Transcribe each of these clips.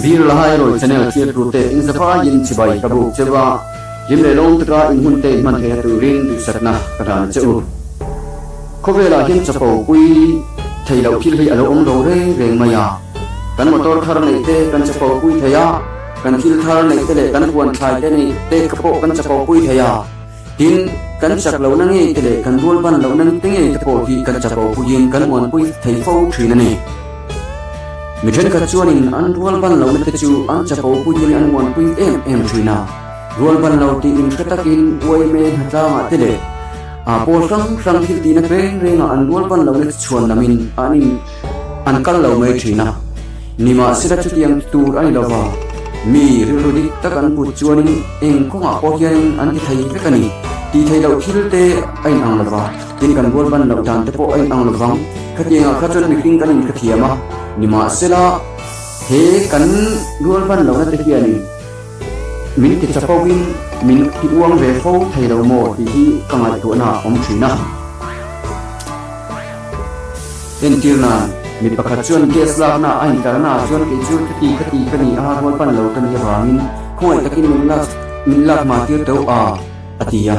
Bir Lahai Rawi Channel thlir turte in zavaiin chibai ka buk cheu a, hlim leh lawm taka in hun te in hman theihna turin duhsakna ka hlan a che u. Khawvelah hian chapo pui thei loh thil hi a lo awm lo reng reng mai a, kan motor thar neih te kan chapo pui thei a, kan thil thar neih te leh kan huan thlai te neih te pawh kan chapo pui thei a. Tin, kan chak lohna ngei te leh kan rual ban lohna te ngei te pawh hi kan chapo puiin kan uanpui thei fo thin a ni. Mi thenkhat chuanin an rual ban lohna te chu an chapo puiin an uanpui em em thin a. Rual ban lo tiin hre takin uaime hnatlangah te leh a pawl hrang hrang thil tihna reng rengah an rual ban lohna te chhuan lamin an in an kal lo mai thin a. Nimahsela chutiang tur a ni lova, mi rilru dik tak an put chuanin eng kawngah pawh hianin an ti thei vek a ni. Tih theih loh thil te a inang lova, tin kan rual ban loh dan te pawh a inang lovang. Khatiangah kha chuan mihring kan inhrethiam a, nimahsela he kan rual ban lohna te hianin min ti chapovin min ti uang ve fo thei lo maw tih hi ka ngaihtuahna a awm thin a. Entir nan, mi pakhat chuan gas lakna a intarna ah chuan kei chu khati khati ka ni a, rual pan lo ka nih avangin khawngaih takin min lak min lak hma tir teuh a, a ti a.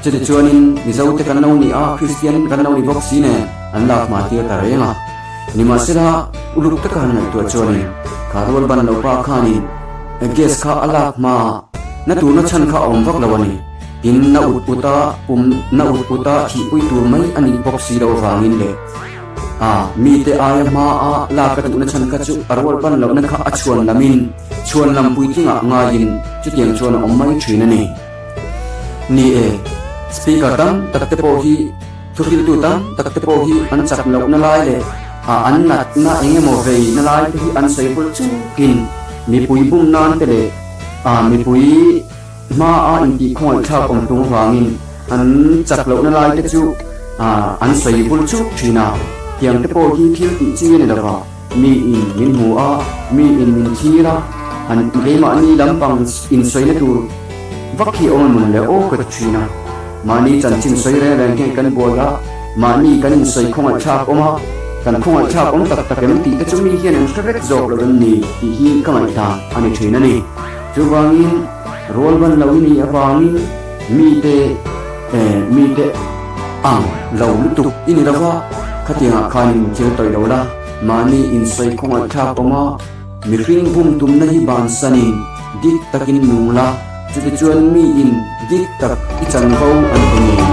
Chuti chuanin Mizo te kan lo ni a, Kristian kan lo ni bawk si nen an lak hma tir ta reng a. Nimahsela, uluk taka han ngaihtuah chuanin kha rual ban lo pa khanin gas kha a lak hma na turna chhan kha a awm vak lo a ni. Tin, na ut ut a, pum na ut ut a thihpui tur mai a nih bawk si loh avangin leh a mite aia hma a lak a duhna chhan kha chu a rual ban lohna kha a chhuan lamin chhuan lam puitlingah ngaiin chutiang chuan a awm mai thin a ni. Ni e, speaker tam tak te pawh hi thuhriltu tam tak te pawh hi an chak lohna lai leh a an natna eng emaw vei na lai te hi an sawi bul chukin mipui bum nan te leh a mipui Hma a intih khawngaihthlak awm tung vangin an chak lohna lai te chu an sawi bul chuk thin a, tiang te pawh hi thil tih chi a ni lova, mi in min hmu a, mi in min thlir a, an keimahni lampang insawina tur vak hi awm emawn le aw ka ti thin a, mahni chanchin sawi reng reng hian kan buai a, mahni kan insawi khawngaihthlak awm a, kan khawngaihthlak awm tak tak em tih te chu mi hian an hre vek zawk lo em ni tih hi ka ngaihdan a ni thin a ni. Chuvangin, rual ban lo i nih avangin mite eh mite ang lo lutuk i ni lova, khatiangah khanin thil tawih lo la, mahni insawi khawngaihthlak awm a, mihring bum tumna hi bansanin dik takin nung la, chutichuan miin dik tak i chanvo an ti ngei.